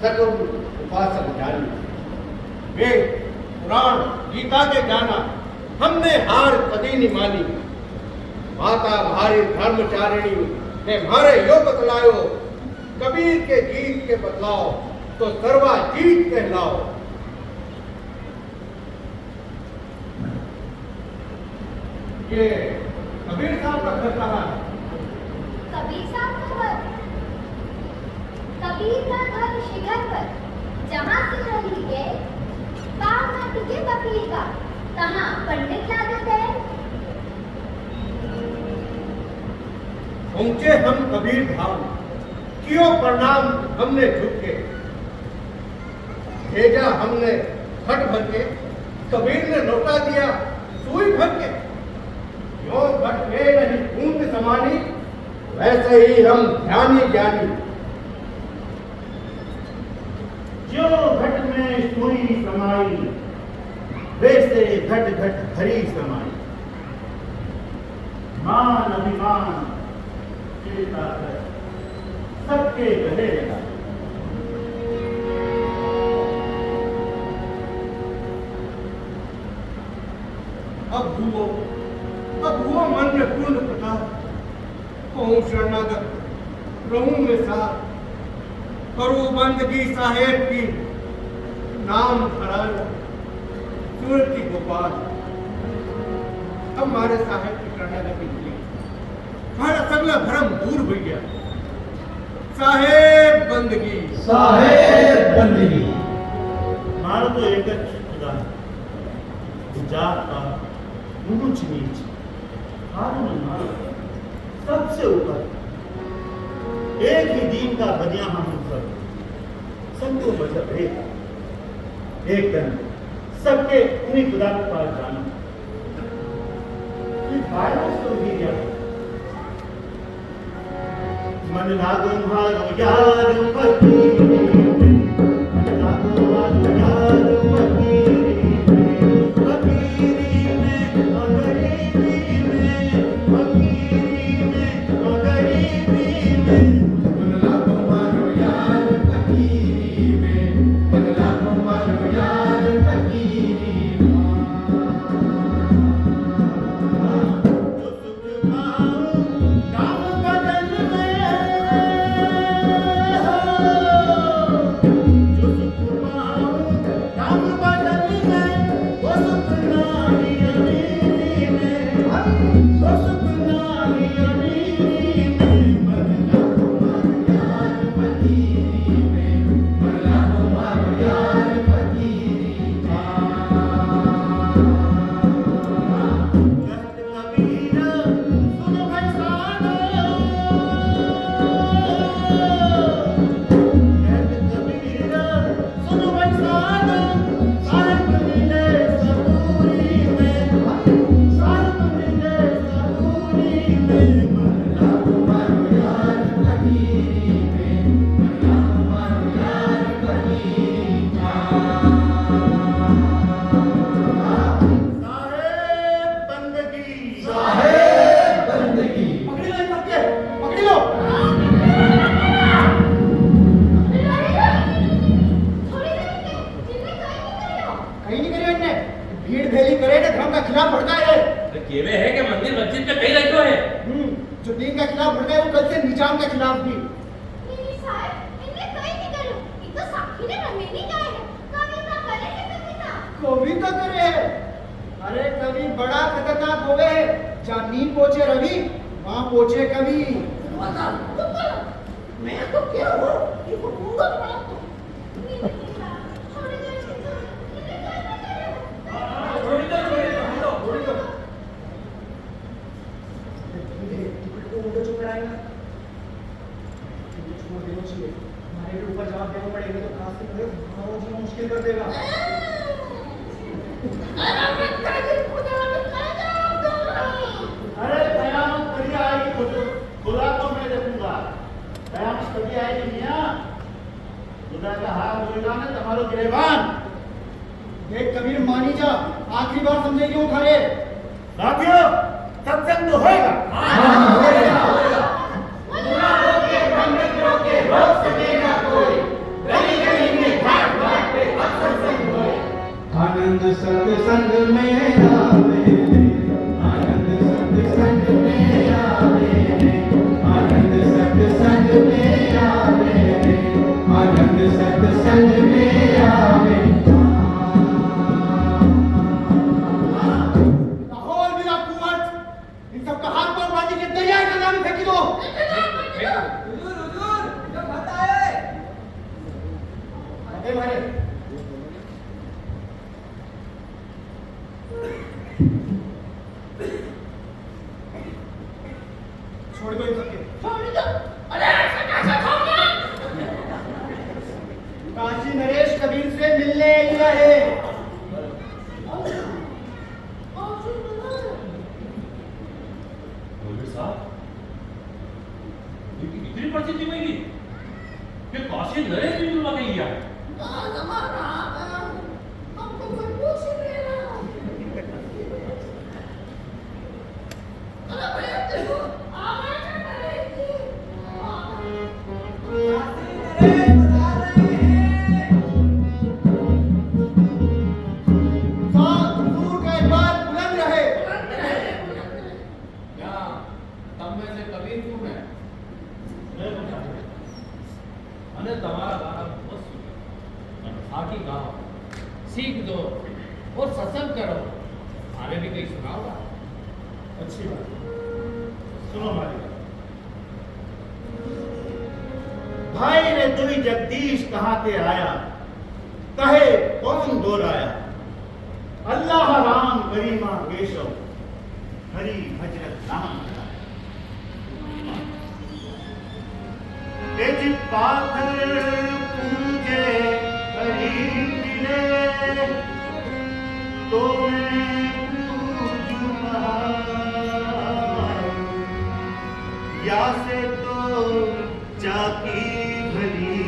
सतगुरु उपासक ज्ञानी। वेद, पुराण, गीता के जाना, हमने हार कदी नी मानी। माता म्हारी धर्मचारिणी ने म्हारे यो बतलायो, कबीर के गीत के बतलाओ तो सर्वा जीत कहलाओ। ये कबीर साहब का घर कहाँ है? कबीर साहब का घर? कबीर का घर शिखर पर, जहाँ से नदी के पार न टिके बकरी का, तहाँ पंडित लागत है। पहुँचे हम कबीर धाम, कियो प्रणाम हमने झुक के। भेजा हमने घट भर के, कबीर ने लौटा दिया सुई भर के। यो घट में नहीं बूंद समानी, वैसे ही हम ध्यानी ज्ञानी। ज्यों घट में सुई समाई, वैसे घट घट भरी समाई। मान अभिमान चिंता कर, सबके गले लगा। अब हुओ, अब हुओ मन में पूर्ण प्रकाश। कहूँ शरणागत, रहूं में साथ, करूँ बंदगी साहेब की, नाम धरायो सुरती गोपाल। अब म्हारे साहेब की शरणागति मिली, म्हारा सगला भरम दूर हुई गया। साहेब बंदगी। साहेब बंदगी। म्हारो तो एक ज खुदा है, जात पात, ऊंच नीच, हारो न मारो, सबसे ऊपर। एक ही दीन का बनिया हम सब, सबको मजहब एक। एक दिन सबके उन्हीं खुदा के पास जाना। ये वायरस तो भी गया। मन लागो म्हारो यार फकीरी में, मन लागो म्हारो यार फकीरी में, फकीरी में, गरीबी में, फकीरी में, गरीबी में। मन लागो म्हारो यार फकीरी में, मन लागो म्हारो यार फकीरी में। साहेब बंदगी। साहेब बंदगी। पकड़ी लो इन सबके, पकड़ी लो। कई नी करियो इनने। भीड़ भेली करे ने धर्म का खिलाफ भड़काए है। अरे केवे है कि मंदिर मस्जिद पे कई रखियो है। हम्म, जो दीन का खिलाफ भड़काए वो कल से निजाम का खिलाफ भी। नहीं, नहीं साहब, इनने कई नी करियो। ये तो साखी ने रमेनी का है। कविता करे है कविता। कविता करे है। अरे कवि बड़ा खतरनाक होवे है। जहाँ नी पहुँचे रवि, वहाँ पहुँचे कवि। मैं तो क्या हूँ, ये तो गूंगा पड़ा तो। हमारे भी ऊपर जवाब देना पड़ेगा, तो खास से करे, हमारा जीना मुश्किल कर देगा। अरे, कयामत कभी आएगी, खुद, खुदा को मैं देखूंगा। कयामत कभी आएगी मियाँ, खुदा का हाथ होएगा ना तुम्हारो गिरेबान। देख कबीर, मानी जा, आखिरी बार समझे क्यों उठा रे? साथियों, सत्संग तो होएगा। हाँ, होएगा, होएगा। बुरा रोके, पंडित रोके, रोक सके ना कोई। गली गली में, घाट घाट पे अब सत्संग होए। आनंद सत्संग में आवे रे, आनंद सत्संग में आवे रे, आनंद सत्संग में आवे रे, आनंद सत्संग में आवे। लाहौल मेरा कुंवर, इन सबका हाथ पांव बांधी के दरिया का नाम फेंकी दो। हुजूर, हुजूर, जो फतह है। अबे मारे। छोड़ दो इन सबके। छोड़ दो। अरे, ऐसे कैसे छोड़ना? काशी नरेश कबीर से मिलने आया है। मौलवी साहब, इतनी परिस्थिति में भी ये काशी नरेश भी मिलवा के लिया। तो हमारा हमको कोई पूछ ही नहीं रहा। अरे भैया, देखो, आ गए ना नरेश जी। काशी नरेश पधार रहे हैं। सात सुर का एक बार बुलंद रहे। बुलंद रहे, बुलंद रहे। यहाँ तम में से कबीर कौन है? मैं बताऊं। अने तमारा गाना बहुत सुंदर। साकी गाओ, सीख दो और सत्संग करो। मारे भी कई सुनाओ। अच्छी बात। सुनो मारी बात। भाई रे दुई जगदीश कहाँ ते आया, कहे कौन दोहराया। अल्लाह राम करीमा केशव, हरि हजरत नाम धराया। ए जी पाथर पूजे हरि मिले, तो मैं पूजू पहाड़। या से तो चाकी भरी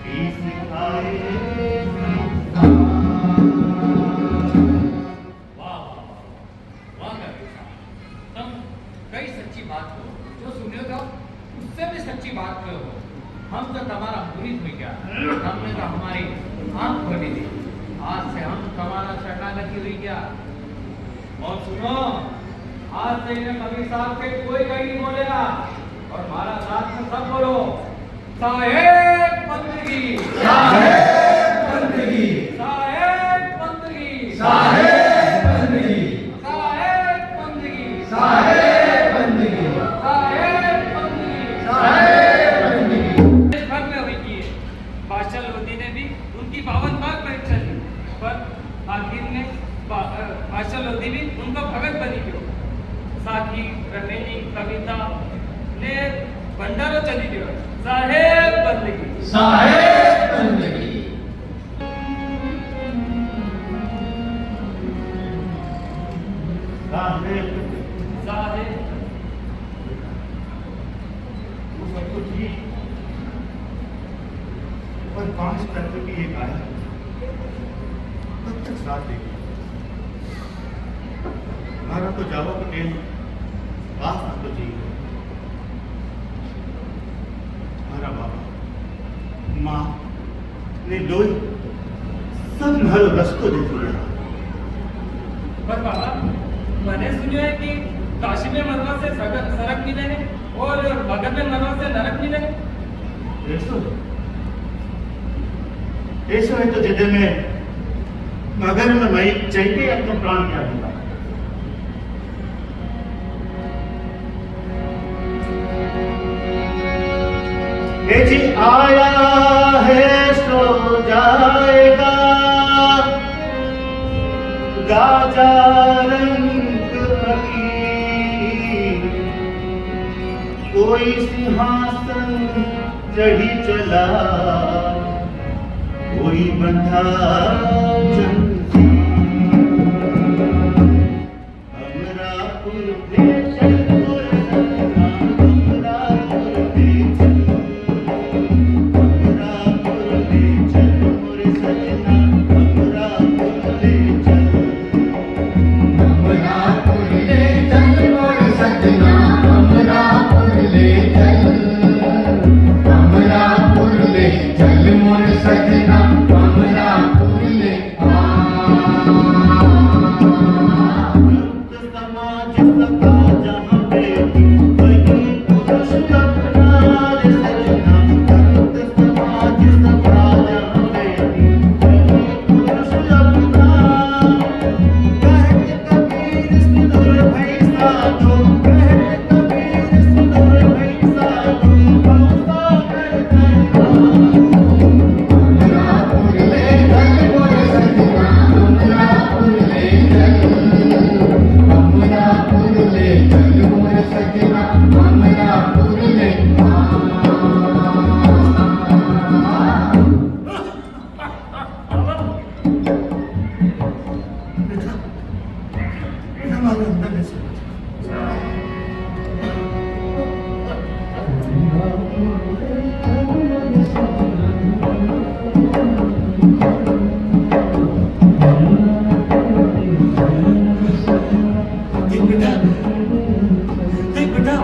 बीस खाए संसार। वाह, वाह, वाह, वाह। वाह कबीर साहब, तम कई सच्ची बात कहो, जो सुन्यो था, उससे भी सच्ची बात कहो। हम तो तमारा मुरीद हुई गया, तमने तो हमारी आंख खोली दी। आज से हम तमारा शरणागति हुई गया। और सुनो, आज से इन्हें कबीर साहब के कोई कई नहीं बोलेगा। और मारा साथ में सब बोलो, साहेब बंदगी। साहेब बंदगी। साहेब बंदगी। साहेब बंदगी। देश भर में हुई की है। बादशाह लोधी ने भी उनकी बावन बार परीक्षा ली, पर आखिर में बा-, अ, बादशाह लोधी भी उनका भगत बनी गयो। साखी, रमेली, कविता ने भंडारो चली गयो। साहेब बंदगी। साहेब बंदगी। साहेब। साहेब। वो सब तो ठीक, पर पांच तत्व की एक आया, तब तक साथ देगी। म्हारा तो जावा को टेम पास तो जी। म्हारा बाबा, माँ, ने लोई सब म्हारो रस्तो देखी गया। पर बाबा, मैंने सुन्यो है कि काशी में मरवा से सग-, सरग मिले है और मगध में मरवा से नरक मिले है। ऐसो? ऐसो है तो जदे मैं मगध में मई चाहिए अपनो प्राण त्याग दूंगा। ए जी आया है सो जाएगा, राजा रंक फकीर। कोई सिंहासन चढ़ी चला, कोई बंधा जंजीर। अमरापुर ले चल मोर सजना, अमरापुर ले चल, अमरापुर ले चल मोर सजना, अमरापुर ले चल। अमरापुर ले चल मोर सजना, अमरापुर ले चल, अमरापुर ले चल मोर सजना, अमरापुर ले। समाज सभा जहाँ बैठी, वहीं पुरुष अपना रे सजना। संत समाज सभा जहाँ बैठी, वहीं पुरुष अपना। कहत कबीर सुनो रे भाई साधो, कहत कबीर सुनो रे भाई साधो, भरोसा कर बेटा, बेटा, हमारे अंदर ऐसे। देख बेटा,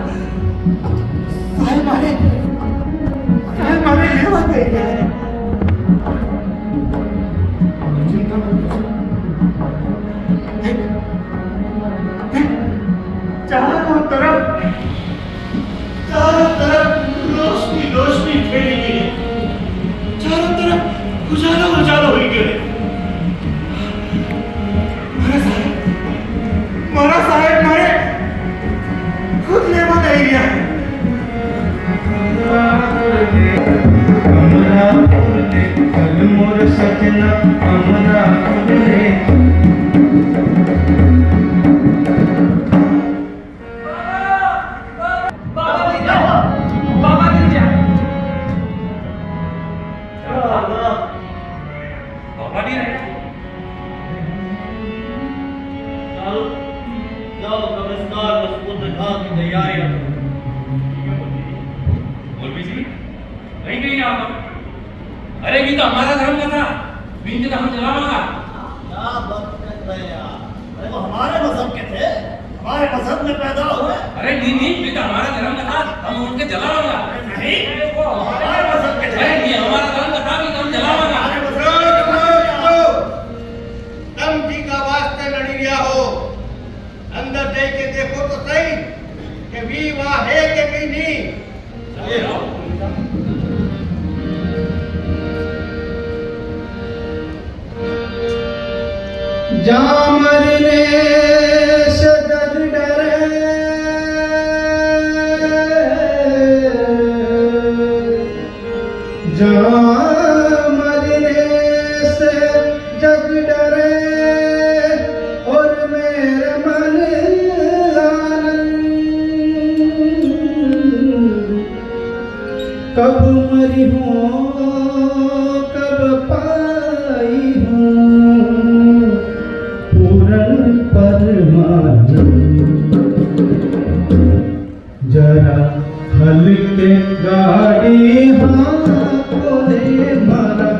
साहेब मारे, साहेब मारे लेवा गए हैं। चिंता मत कर। देख, देख, चारों तरफ, चारों तरफ रोशनी, रोशनी फैली गई है। चारों तरफ उजाला, उजाला हो गया है। मारा साहेब, मारा साहेब मारे खुद लेवा नहीं रिया। अमरापुर ले चल मोर सजना, अमरापुर ले। बाबा, बाबा, बाबा, बाबा गिर गया। बाबा गिर गया। चल, जाओ, कब्रिस्तान में सुपुर्द खां की तैयारियां करो। मौलवी जी, कहीं, कहीं ना। अरे, ये तो हमारा धर्म का था, बिन तो हम जलावांगा। क्या बात कर रहे हैं यार? अरे, वो हमारे मजहब के थे, हमारे मजहब में पैदा हुए। अरे, नहीं, नहीं, ये तो हमारा धर्म का था, हम उनके जलावांगा। अरे, नहीं, वो हमारे मजहब के थे। अरे, नहीं, हमारा धर्म का था, भी तो हम जलावांगा। हमारे मजहब के थे। रुको, रुको, रुको। तम जी का वास्ते लड़ी रिया हो, अंदर जाके देखो तो सही कि वी वां है कि वी नहीं। जां मरने से जग डरे, जां मरने से जग डरे और मेरे मन आनंद। कब मरी हूँ, कब पाई हूँ पूर्ण परमानंद। जरा हलके गाड़ी हाँको रे मारा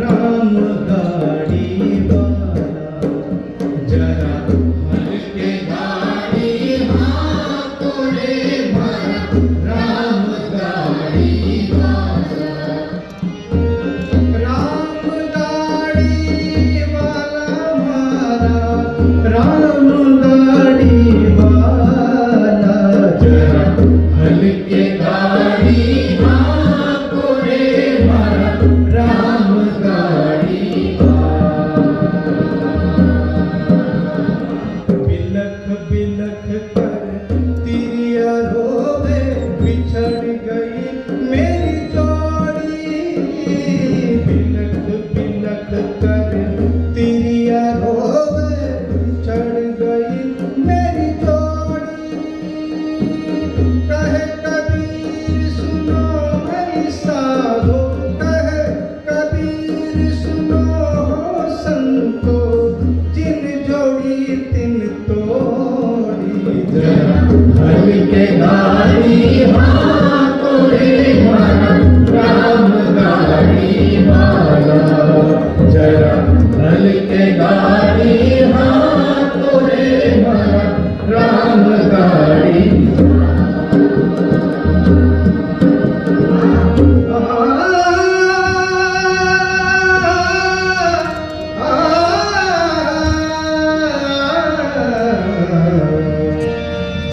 राम गाड़ी वाला। जरा हलके गाड़ी हाँको रे मारा राम गाड़ी वाला। राम गाड़ी वाला मारा, राम गाड़ी वाला। जरा हलके गाड़ी हाँको रे मारा, राम गाड़ी वाला। बिलख बिलख कर तिरिया रोवे, बिछड़ गई मेरी जोड़ी। बिलख बिलख कर तिरिया रोवे, बिछड़ गई मेरी जोड़ी। कहे कबीर सुनो ऐसा हो, कहे कबीर सुनो हो संतो, जिन जोड़ी तिन तोड़ी। जरा हलके गाड़ी हाँको रे मारा राम गाड़ी वाला। जरा हलके गाड़ी हाँको रे मारा राम गाड़ी।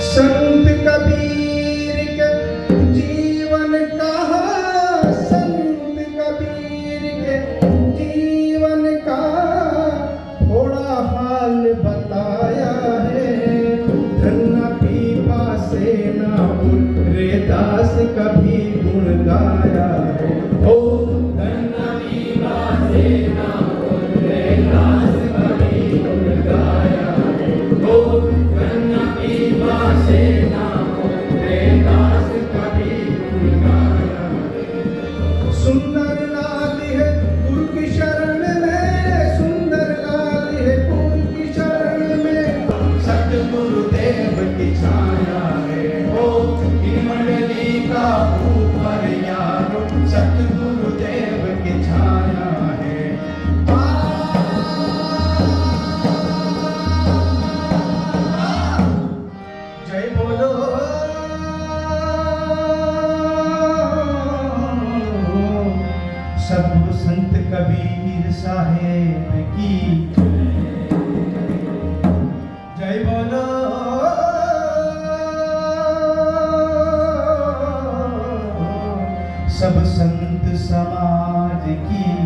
संत कबीर के साहेब की जय बोलो, सब संत समाज की